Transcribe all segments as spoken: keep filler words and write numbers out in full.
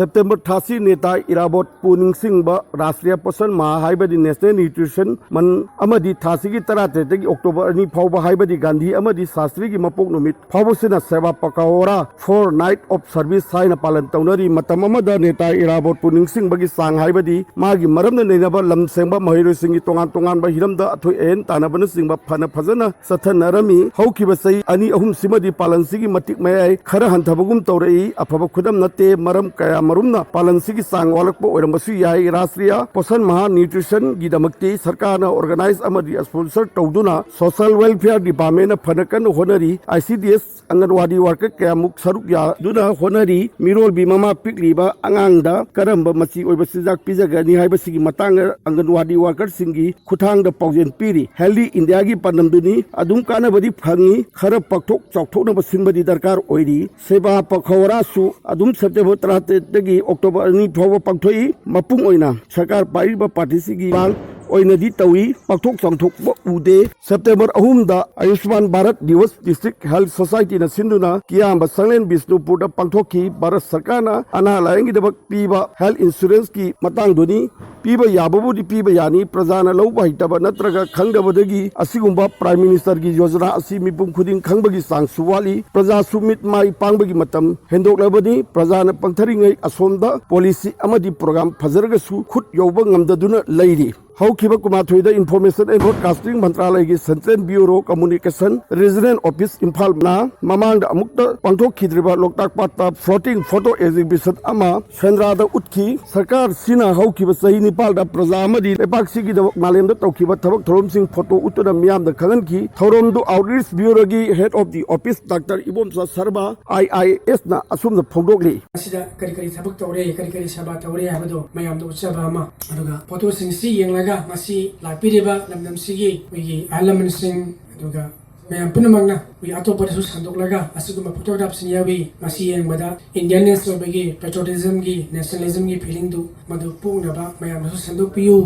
September ꯊꯥꯁꯤ ꯅꯦꯇꯥ ꯏꯔꯥꯕꯣꯠꯄꯨ ꯅꯤꯡꯁꯤꯡꯕ ꯔꯥꯁꯇ꯭ꯔꯤꯌꯥ ꯄꯣꯁꯟ ꯃꯥꯍ ꯍꯥꯏꯕꯗꯤ national nutrition ꯃꯟ ꯑꯃꯗꯤ ꯊꯥꯁꯤꯒꯤ ꯇꯔꯥꯇꯔꯦꯠꯇꯒꯤ ꯑꯣꯛꯇꯣꯕꯔ ꯑꯅꯤ ꯐꯥꯎꯕ ꯍꯥꯏꯕꯗꯤ ꯒꯥꯟꯙꯤ ꯑꯃꯗꯤ ꯁꯥꯁꯇ꯭ꯔꯤꯒꯤ ꯃꯄꯣꯛ ꯅꯨꯃꯤꯠ ꯐꯥꯎꯕꯁꯤꯅ ꯁꯦꯕꯥ pakora, four night of service ꯍꯥꯏꯅ ꯄꯥꯂꯟ ꯇꯧꯅꯔꯤ꯫ ꯃꯇꯝ ꯑꯃꯗ ꯅꯦꯇꯥ ꯏꯔꯥꯕꯣꯠꯄꯨ ꯅꯤꯡꯁꯤꯡꯕꯒꯤ ꯆꯥꯡ ꯍꯥꯏꯕꯗꯤ ꯃꯥꯒꯤ ꯃꯔꯝꯅ ꯅꯩꯅꯕ ꯂꯝ ꯁꯦꯡꯕ ꯃꯍꯩꯔꯣꯏꯁꯤꯡꯒꯤ ꯇꯣꯉꯥꯟ ꯇꯣꯉꯥꯟꯕ ꯍꯤꯔꯝꯗ ꯑꯊꯣꯏ ꯑꯍꯦꯟ ꯇꯥꯟꯅꯕꯅꯆꯤꯡꯕ ꯐꯅ ꯐꯖꯅ ꯆꯠꯊꯅꯔꯝꯃꯤ꯫ ꯍꯧꯈꯤꯕ ꯆꯍꯤ ꯑꯅꯤ ꯑꯍꯨꯝꯁꯤꯃꯗꯤ ꯄꯥꯂꯟꯁꯤꯒꯤ ꯃꯇꯤꯛ ꯃꯌꯥꯏ ꯈꯔ ꯍꯟꯊꯕꯒꯨꯝ ꯇꯧꯔꯛꯏ꯫ ꯑꯐꯕ ꯈꯨꯗꯝ ꯅꯠꯇꯦ꯫ ꯃꯔꯝ ꯀꯌꯥ ꯃꯔꯨꯝꯅ ꯄꯥꯂꯟꯁꯤꯒꯤ ꯆꯥꯡ ꯋꯥꯠꯂꯛꯄ ꯑꯣꯏꯔꯝꯕꯁꯨ ꯌꯥꯏ꯫ ꯔꯥꯁꯇ꯭ꯔꯤꯌꯥ ꯄꯣꯁꯟ ꯃꯍꯥ ꯅ꯭ꯌꯨꯇ꯭ꯔꯤꯁꯟꯒꯤꯗꯃꯛꯇꯤ ꯁꯔꯀꯥꯔꯅ ꯑꯣꯔꯒꯅꯥꯏꯖ ꯑꯃꯗꯤ ꯁ꯭ꯄꯣꯟꯁꯔ ꯇꯧꯗꯨꯅ ꯁꯣꯁꯤꯌꯦꯜ ꯋꯦꯜꯐꯤꯌꯔ ꯗꯤꯄꯥꯔꯠꯃꯦꯟꯅ ꯐꯅ ꯀꯟꯅ ꯍꯣꯠꯅꯔꯤ꯫ I C D S ꯑꯪꯒꯟꯋꯥꯗꯤ worker ꯀꯌꯥꯃꯨꯛ ꯁꯔꯨꯛ ꯌꯥꯗꯨꯅ ꯍꯣꯠꯅꯔꯤ꯫ ꯃꯤꯔꯣꯜꯕꯤ ꯃꯃꯥ ꯄꯤꯛꯂꯤꯕ ꯑꯉꯥꯡꯗ ꯀꯔꯝꯕ ꯃꯆꯤ ꯑꯣꯏꯕ ꯆꯤꯟꯖꯥꯛ ꯄꯤꯖꯒꯅꯤ ꯍꯥꯏꯕꯁꯤꯒꯤ ꯃꯇꯥꯡꯗ ꯑꯪꯒꯟꯋꯥꯗꯤ ꯋꯥꯔꯀꯔꯁꯤꯡꯒꯤ ꯈꯨꯠꯊꯥꯡꯗ ꯄꯥꯎꯖꯦꯜ ꯄꯤꯔꯤ꯫ ꯍꯦꯜꯗꯤ ꯏꯟꯗꯤꯌꯥꯒꯤ ꯄꯥꯟꯗꯝꯗꯨꯅꯤ꯫ ꯑꯗꯨꯝ ꯀꯥꯟꯅꯕꯗꯤ ꯐꯪꯏ꯫ ꯈꯔ ꯄꯥꯛꯊꯣꯛ ꯆꯥꯎꯊꯣꯛꯅꯕ ꯁꯤꯟꯕꯗꯤ ꯗꯔꯀꯥꯔ ꯑꯣꯏꯔꯤ꯫ ꯁꯦꯕꯥ ꯄꯈꯧꯔꯥꯁꯨ ꯑꯗꯨꯝ ꯁꯦꯞꯇꯦꯝꯕꯔ ꯇꯔꯥꯇꯔꯦꯠꯇꯒꯤ ꯑꯣꯛꯇꯣꯕꯔ ꯑꯅꯤ ꯐꯥꯎꯕ ꯄꯥꯡꯊꯣꯛꯏ꯫ ꯃꯄꯨꯡ ꯑꯣꯏꯅ ꯁꯔꯀꯥꯔ ꯄꯥꯏꯔꯤꯕ ꯄꯥꯔꯇꯤꯁꯤꯒꯤ ꯃꯥꯡ ꯑꯣꯏꯅꯗꯤ ꯇꯧꯏ꯫ ꯄꯥꯛꯊꯣꯛ ꯆꯥꯎꯊꯣꯛꯄ ꯎꯗꯦ꯫ ꯁꯦꯞꯇꯦꯝꯕꯔ ꯑꯍꯨꯝꯗ ꯑꯌꯨꯁꯃꯥꯟ ꯚꯥꯔꯠ ꯗꯤꯋꯁ ꯗꯤꯁꯇ꯭ꯔꯤꯛ ꯍꯦꯜꯊ ꯁꯣꯁꯥꯏꯇꯤꯅ ꯁꯤꯟꯗꯨꯅ ꯀꯤꯌꯥꯝꯕ ꯁꯪꯂꯦꯟ ꯕꯤꯁꯅꯨꯄꯨꯔꯗ ꯄꯥꯡꯊꯣꯛꯈꯤ꯫ ꯚꯥꯔꯠ ꯁꯔꯀꯥꯔꯅ ꯑꯅꯥ ꯂꯥꯌꯦꯡꯒꯤꯗꯃꯛ ꯄꯤꯕ ꯍꯦꯜꯊ ꯏꯟꯁꯨꯔꯦꯟꯁꯀꯤ ꯃꯇꯥꯡꯗꯨꯅꯤ꯫ ꯄꯤꯕ ꯌꯥꯕꯕꯨꯗꯤ ꯄꯤꯕ ꯌꯥꯅꯤ꯫ ꯄ꯭ꯔꯖꯥꯅ ꯂꯧꯕ ꯍꯩꯇꯕ ꯅꯠꯇ꯭ꯔꯒ ꯈꯪꯗꯕꯗꯒꯤ ꯑꯁꯤꯒꯨꯝꯕ ꯄ꯭ꯔꯥꯏꯝ ꯃꯤꯅꯤꯁꯇꯔꯒꯤ ꯌꯣꯖꯅꯥ ꯑꯁꯤ ꯃꯤꯄꯨꯝ ꯈꯨꯗꯤꯡ ꯈꯪꯕꯒꯤ ꯆꯥꯡꯁꯨ ꯋꯥꯠꯂꯤ꯫ ꯄ꯭ꯔꯖꯥꯁꯨ ꯃꯤꯠ ꯃꯥꯏ ꯄꯥꯡꯕꯒꯤ ꯃꯇꯝ ꯍꯦꯟꯗꯣꯛꯂꯕꯅꯤ꯫ ꯄ꯭ꯔꯖꯥꯅ ꯄꯪꯊꯔꯤꯉꯩ ꯑꯁꯣꯝꯗ ꯄꯣꯂꯤꯁꯤ ꯑꯃꯗꯤ ꯄ꯭ꯔꯣꯒ꯭ꯔꯥꯝ ꯐꯖꯔꯒꯁꯨ ꯈꯨꯠ ꯌꯧꯕ ꯉꯝꯗꯗꯨꯅ ꯂꯩꯔꯤ꯫ ꯍꯧꯈꯤꯕ ꯀꯨꯟꯃꯥꯊꯣꯏꯗ ꯏꯟꯐꯣꯔꯃꯦꯁꯟ ꯑꯦꯟ ꯕ꯭ꯔꯣꯗꯀꯥꯁꯇꯤꯡ ꯃꯟꯇ꯭ꯔꯥꯂꯌꯒꯤ central bureau communication regional office ꯏꯝꯐꯥꯜꯅ ꯃꯃꯥꯡꯗ ꯑꯃꯨꯛꯇ ꯄꯥꯡꯊꯣꯛꯈꯤꯗ꯭ꯔꯤꯕ ꯂꯣꯛꯇꯥꯛ ꯄꯥꯠꯇ ꯐ꯭ꯂꯣꯇꯤꯡ ꯐꯣꯇꯣ ꯑꯦꯛꯖꯤꯕꯤꯁꯟ ꯑꯃ ꯁꯦꯟꯗ꯭ꯔꯥꯗ ꯎꯠꯈꯤ꯫ ꯁꯔꯀꯥꯔꯁꯤꯅ ꯍꯧꯈꯤꯕ ꯆꯍꯤ ꯅꯤꯄꯥꯜꯗ ꯄ꯭ꯔꯖꯥ ꯑꯃꯗꯤ ꯂꯩꯕꯥꯛꯁꯤꯒꯤꯗꯃꯛ ꯃꯥꯂꯦꯝꯗ ꯇꯧꯈꯤꯕ ꯊꯕꯛ ꯊꯧꯔꯝꯁꯤꯡ ꯐꯣꯇꯣ ꯎꯠꯇꯨꯅ ꯃꯤꯌꯥꯝꯗ ꯈꯪꯍꯟꯈꯤ꯫ ꯊꯧꯔꯝꯗꯨ ꯑꯥꯎꯠꯔꯤꯆ ꯕ꯭ꯌꯨꯔꯣꯒꯤ head of the office doctor Ibomcha Sharma, I I ꯑꯦꯁꯅ ꯑꯁꯨꯝꯅ ꯐꯣꯡꯗꯣꯛꯂꯤ꯫ ꯃꯁꯤꯗ ꯀꯔꯤ ꯀꯔꯤ ꯊꯕꯛ ꯇꯧꯔꯦ, ꯀꯔꯤ ꯀꯔꯤ ꯁꯦꯕꯥ ꯇꯧꯔꯦ ꯍꯥꯏꯕꯗꯣ ꯃꯌꯥꯝꯗ ꯎꯠꯆꯕ ꯑꯃ, ꯑꯗꯨꯒ ꯐꯣꯇꯣꯁꯤꯡꯁꯤ ꯌꯦꯡꯂꯒ ꯉꯁꯤ ꯂꯥꯛꯄꯤꯔꯤꯕ ꯂꯝꯗꯝꯁꯤꯒꯤ ꯑꯩꯈꯣꯏꯒꯤ ꯑꯍꯜ ꯂꯃꯟꯁꯤꯡ, ꯑꯗꯨꯒ ꯃꯌꯥꯝ ꯄꯨꯝꯅꯃꯛꯅ ꯑꯩꯈꯣꯏ ꯑꯇꯣꯞꯄꯗꯁꯨ ꯁꯟꯗꯣꯛꯂꯒ ꯑꯁꯤꯒꯨꯝꯕ ꯐꯣꯇꯣꯒ꯭ꯔꯥꯐꯁꯤꯡ ꯌꯥꯎꯏ, ꯃꯁꯤ ꯌꯦꯡꯕꯗ ꯏꯟꯗꯤꯌꯟꯅꯦꯁ ꯑꯣꯏꯕꯒꯤ, ꯄꯦꯇ꯭ꯔꯣꯇꯤꯖꯝꯒꯤ, ꯅꯦꯁꯅꯦꯂꯤꯖꯝꯒꯤ ꯐꯤꯂꯤꯡꯗꯨ ꯃꯗꯨ ꯄꯣꯛꯅꯕ ꯃꯌꯥꯝꯗꯁꯨ ꯁꯟꯗꯣꯛꯄꯤꯌꯨ꯫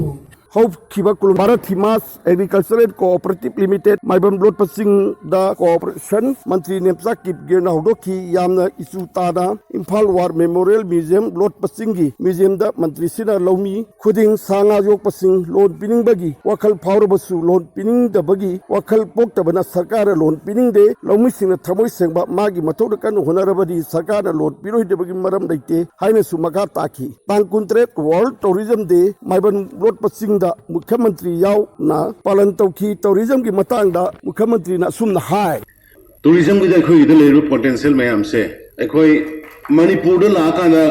ꯍꯧꯈꯤꯕ ꯀꯨꯂꯨꯝ ꯚꯥꯔꯠ ꯍꯤꯃꯥꯁ ꯑꯦꯒ꯭ꯔꯤꯀꯜꯆꯔꯦꯜ ꯀꯣꯑꯣꯄꯔꯦꯇꯤꯚ ꯂꯤꯃꯤꯇꯦꯗ ꯃꯥꯏꯕꯝ ꯂꯣꯠꯄ ꯆꯤꯡꯗ ꯀꯣꯑꯣꯄꯔꯦꯁꯟ ꯃꯟꯇ꯭ꯔꯤ ꯅꯦꯝꯆꯥ ꯀꯤꯞꯒꯦꯅ ꯍꯧꯗꯣꯛꯈꯤ꯫ ꯌꯥꯝꯅ ꯏꯆꯨ ꯇꯥꯅ ꯏꯝꯐꯥꯜ ꯋꯥꯔ ꯃꯦꯃꯣꯔꯤꯌꯦꯜ ꯃ꯭ꯌꯨꯖꯤꯌꯝ ꯂꯣꯠꯄ ꯆꯤꯡꯒꯤ ꯃ꯭ꯌꯨꯖꯤꯌꯝꯗ ꯃꯟꯇ꯭ꯔꯤꯁꯤꯅ ꯂꯧꯃꯤ ꯈꯨꯗꯤꯡ ꯁꯥ ꯉꯥ ꯌꯣꯛꯄꯁꯤꯡ ꯂꯣꯟ ꯄꯤꯅꯤꯡꯕꯒꯤ ꯋꯥꯈꯜ ꯐꯥꯎꯔꯕꯁꯨ ꯂꯣꯟ ꯄꯤꯅꯤꯡꯗꯕꯒꯤ ꯋꯥꯈꯜ ꯄꯣꯛꯇꯕꯅ ꯁꯔꯀꯥꯔꯅ ꯂꯣꯟ ꯄꯤꯅꯤꯡꯗꯦ꯫ ꯂꯧꯃꯤꯁꯤꯡꯅ ꯊꯃꯣꯏ ꯁꯦꯡꯕ ꯃꯥꯒꯤ ꯃꯊꯧꯗ ꯀꯟꯅ ꯍꯣꯠꯅꯔꯕꯗꯤ ꯁꯔꯀꯥꯔꯅ ꯂꯣꯟ ꯄꯤꯔꯣꯏꯗꯕꯒꯤ ꯃꯔꯝ ꯂꯩꯇꯦ ꯍꯥꯏꯅꯁꯨ ꯃꯈꯥ ꯇꯥꯈꯤ꯫ ꯇꯥꯡ ꯀꯨꯟꯇꯔꯦꯠ ꯋꯥꯔꯜ ꯇꯧꯔꯤꯖꯝ ꯗꯦ ꯃꯥꯏꯕꯝ ꯂꯣꯠꯄ ꯆꯤꯡꯗ ꯃꯨꯈ꯭ꯌ ꯃꯟꯇ꯭ꯔꯤ ꯌꯥꯎꯅ ꯄꯥꯂꯟ ꯇꯧꯈꯤ꯫ ꯇꯧꯔꯤꯖꯝꯒꯤ ꯃꯇꯥꯡꯗ ꯃꯨꯈ꯭ꯌ ꯃꯟꯇ꯭ꯔꯤꯅ ꯑꯁꯨꯝꯅ ꯍꯥꯏ꯫ ꯇꯨꯔꯤꯖꯝꯒꯤꯗ ꯑꯩꯈꯣꯏꯒꯤꯗ ꯂꯩꯔꯤꯕ ꯄꯣꯇꯦꯟꯁꯤꯌꯦꯜ ꯃꯌꯥꯝꯁꯦ ꯑꯩꯈꯣꯏ ꯃꯅꯤꯄꯨꯔꯗ ꯂꯥꯛꯑꯀꯥꯟꯗ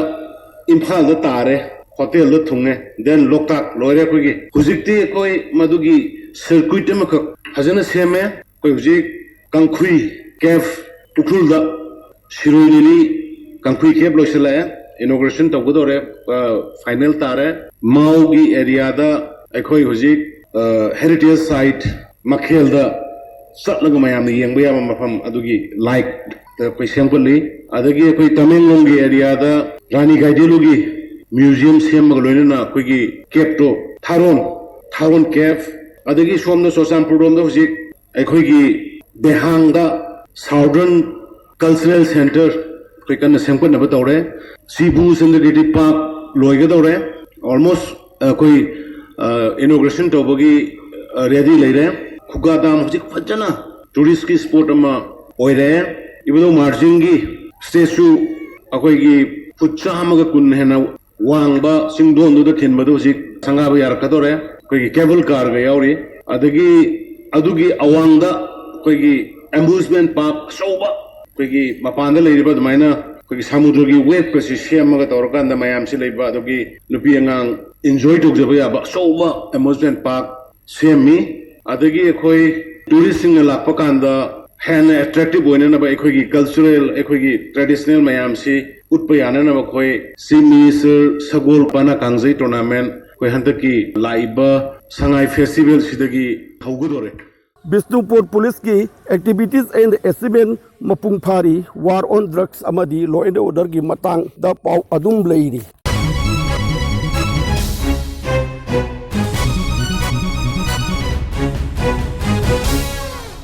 ꯏꯝꯐꯥꯜꯗ ꯇꯥꯔꯦ, ꯍꯣꯇꯦꯜꯗ ꯊꯨꯡꯉꯦ, ꯗꯦꯟ ꯂꯣꯛꯇꯥꯛ ꯂꯣꯏꯔꯦ꯫ ꯑꯩꯈꯣꯏꯒꯤ ꯍꯧꯖꯤꯛꯇꯤ ꯑꯩꯈꯣꯏ ꯃꯗꯨꯒꯤ ꯁꯔꯀ꯭ꯌꯨꯠ ꯑꯃꯈꯛ ꯐꯖꯅ ꯁꯦꯝꯃꯦ꯫ ꯑꯩꯈꯣꯏ ꯍꯧꯖꯤꯛ ꯀꯥꯡꯈꯨꯏ ꯀꯦꯐ ꯎꯈ꯭ꯔꯨꯜꯗ ꯁꯤꯔꯣꯏ ꯂꯤꯂꯤ ꯀꯥꯡꯈꯨꯏ ꯀꯦꯐ ꯂꯣꯏꯁꯤꯜꯂꯛꯑꯦ, ꯏꯅꯣꯒ꯭ꯔꯦꯁꯟ ꯇꯧꯒꯗꯧꯔꯦ, ꯐꯥꯏꯅꯦꯜ ꯇꯥꯔꯦ꯫ ꯃꯥꯎꯒꯤ ꯑꯦꯔꯤꯌꯥꯗ ꯑꯩꯈꯣꯏ ꯍꯧꯖꯤꯛ ꯍꯦꯔꯤꯇꯦꯖ ꯁꯥꯏꯠ ꯃꯈꯦꯜꯗ ꯆꯠꯂꯒ ꯃꯌꯥꯝꯅ ꯌꯦꯡꯕ ꯌꯥꯕ ꯃꯐꯝ ꯑꯗꯨꯒꯤ ꯂꯥꯏꯠ ꯑꯩꯈꯣꯏ ꯁꯦꯝꯒꯠꯂꯤ꯫ ꯑꯗꯒꯤ ꯑꯩꯈꯣꯏ ꯇꯃꯦꯡꯂꯣꯡꯒꯤ ꯑꯦꯔꯤꯌꯥꯗ ꯔꯥꯅꯤ ꯒꯥꯏꯗꯦꯟꯂꯨꯒꯤ ꯃ꯭ꯌꯨꯖꯤꯌꯝ ꯁꯦꯝꯃꯒ ꯂꯣꯏꯅꯅ ꯑꯩꯈꯣꯏꯒꯤ ꯀꯦꯞꯇꯣ ꯊꯥꯔꯣꯟ, ꯊꯥꯔꯣꯟ ꯀꯦꯞ, ꯑꯗꯒꯤ ꯁꯣꯝꯗ ꯆꯨꯔꯆꯥꯟꯄꯨꯔ ꯔꯣꯝꯗ ꯍꯧꯖꯤꯛ ꯑꯩꯈꯣꯏꯒꯤ ꯗꯦꯍꯥꯡꯗ ꯁꯥꯎꯗꯔꯟ ꯀꯜꯆꯔꯦꯜ ꯁꯦꯟꯇꯔ ꯑꯩꯈꯣꯏ ꯀꯟꯅ ꯁꯦꯝꯒꯠꯅꯕ ꯇꯧꯔꯦ꯫ ꯁꯤꯕꯨ ꯆꯟꯗ꯭ꯔꯀꯤꯔꯇꯤ ꯄꯥꯔꯛ ꯂꯣꯏꯒꯗꯧꯔꯦ, ꯑꯣꯜꯃꯣꯁ ꯑꯩꯈꯣꯏ ꯏꯅꯣꯒ꯭ꯔꯦꯁꯟ ꯇꯧꯕꯒꯤ ꯔꯦꯗꯤ ꯂꯩꯔꯦ꯫ ꯈꯨꯒꯥ ꯗꯥꯝ ꯍꯧꯖꯤꯛ ꯐꯖꯅ ꯇꯨꯔꯤꯁꯀꯤ ꯁ꯭ꯄꯣꯠ ꯑꯃ ꯑꯣꯏꯔꯦ꯫ ꯏꯕꯨꯙꯧ ꯃꯥꯔꯖꯤꯡꯒꯤ ꯁ꯭ꯇꯦꯆꯨ ꯑꯩꯈꯣꯏꯒꯤ ꯐꯨꯠ ꯆꯥꯝꯃꯒ ꯀꯨꯟ ꯍꯦꯟꯅ ꯋꯥꯡꯕ ꯆꯤꯡꯗꯣꯟꯗꯨꯗ ꯈꯤꯟꯕꯗꯨ ꯍꯧꯖꯤꯛ ꯁꯪꯒꯥꯕ ꯌꯥꯔꯛꯀꯗꯧꯔꯦ꯫ ꯑꯩꯈꯣꯏꯒꯤ ꯀꯦꯕꯜ ꯀꯥꯔꯒ ꯌꯥꯎꯔꯤ꯫ ꯑꯗꯒꯤ ꯑꯗꯨꯒꯤ ꯑꯋꯥꯡꯗ ꯑꯩꯈꯣꯏꯒꯤ ꯑꯦꯃ꯭ꯌꯨꯁꯃꯦꯟ ꯄꯥꯔꯛ ꯑꯆꯧꯕ, ꯑꯩꯈꯣꯏꯒꯤ ꯃꯄꯥꯟꯗ ꯂꯩꯔꯤꯕ ꯑꯗꯨꯃꯥꯏꯅ ꯑꯩꯈꯣꯏꯒꯤ ꯁꯃꯨꯗ꯭ꯔꯒꯤ ꯋꯦꯞꯀꯁꯤ ꯁꯦꯝꯃꯒ ꯇꯧꯔꯀꯥꯟꯗ ꯃꯌꯥꯝꯁꯤ ꯂꯩꯕ, ꯑꯗꯨꯒꯤ ꯅꯨꯄꯤ ꯑꯉꯥꯡ ꯏꯟꯖꯣꯏ ꯇꯧꯖꯕ ꯌꯥꯕ ꯑꯆꯧꯕ ꯑꯦꯃ꯭ꯌꯨꯁꯃꯦꯟ ꯄꯥꯔꯛ ꯁꯦꯝꯃꯤ꯫ ꯑꯗꯒꯤ ꯑꯩꯈꯣꯏ ꯇꯨꯔꯤꯁꯁꯤꯡꯅ ꯂꯥꯛꯄ ꯀꯥꯟꯗ ꯍꯦꯟꯅ ꯑꯦꯇ꯭ꯔꯦꯛꯇꯤꯚ ꯑꯣꯏꯅꯅꯕ ꯑꯩꯈꯣꯏꯒꯤ ꯀꯜꯆꯔꯦꯜ, ꯑꯩꯈꯣꯏꯒꯤ ꯇ꯭ꯔꯦꯗꯤꯁꯅꯦꯜ ꯃꯌꯥꯝꯁꯤ ꯎꯠꯄ ꯌꯥꯅꯅꯕ ꯑꯩꯈꯣꯏ ꯆꯤꯐ ꯃꯤꯅꯤꯁꯇꯔ ꯁꯒꯣꯜ ꯄꯅꯥ ꯀꯥꯡꯖꯩ ꯇꯣꯔꯅꯥꯃꯦꯟ ꯑꯩꯈꯣꯏ ꯍꯟꯗꯛꯀꯤ ꯂꯥꯛꯏꯕ ꯁꯉꯥꯏ ꯐꯦꯁꯇꯤꯚꯦꯜꯁꯤꯗꯒꯤ ꯍꯧꯒꯗꯧꯔꯦ꯫ ꯕꯤꯁꯅꯨꯄꯨꯔ ꯄꯨꯂꯤꯁꯀꯤ Activities and Achievement ꯃꯄꯨꯡ ꯐꯥꯔꯤ꯫ War on Drugs ꯑꯃꯗꯤ Law and Orderꯒꯤ ꯃꯇꯥꯡꯗ ꯄꯥꯎ ꯑꯗꯨꯝ ꯂꯩꯔꯤ꯫